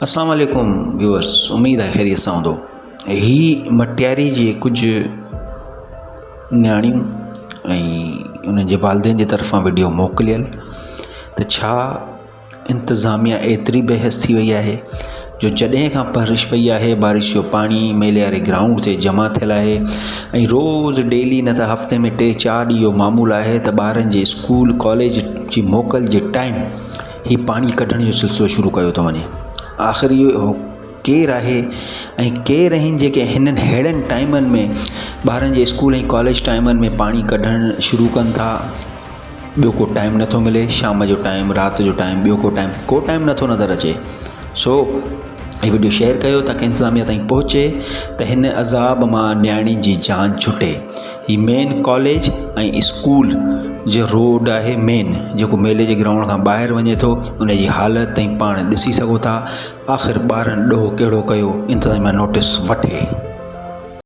اسلام عليڪم ويورس اميد آهي خيريت سان هوندو هي مٽياري جي ڪجهه نياڻيون ۽ انهن جي والدين جي طرفان وڊيو موڪليل ته ڇا انتظاميا ايتري بي حس ٿي وئي آهي جو جڏهن کان بارش پئي آهي بارش جو پاڻي ميلي واري گرائونڊ تي جمع ٿيل آهي ۽ روز ڊيلي نه ته هفتي ۾ ٽي چار ڏينهن اهو معمول آهي ته ٻارن جي اسڪول ڪاليج جي موڪل جي ٽائيم هي پاڻي ڪڍڻ جو سلسلو شروع ڪيو ٿو وڃي آخر اهو ڪير آهي ۽ ڪير آهن جيڪي هنن ههڙن ٽائيمن ۾ ٻارن جي اسڪول ۽ ڪاليج ٽائيمن ۾ پاڻي ڪڍڻ شروع ڪن ٿا ٻيو ڪو ٽائيم نٿو ملي شام جو ٽائيم رات جو ٽائيم ٻيو ڪو ٽائيم ڪو ٽائيم نٿو نظر اچي سو هي وڊيو شيئر ڪيو تاڪه انتظاميا تائين پهچي ته هن عذاب مان نياڻين جي جان ڇٽي هي مين ڪاليج ۽ اسڪول جو روڊ آهي مين جيڪو ميلي جي گرائونڊ کان ٻاهر وڃي ٿو ان جي حالت تائين پاڻ ڏسي سگهو ٿا آخر ٻارن ڏوهه ڪهڙو ڪيو انتظاميا نوٽس وٺي.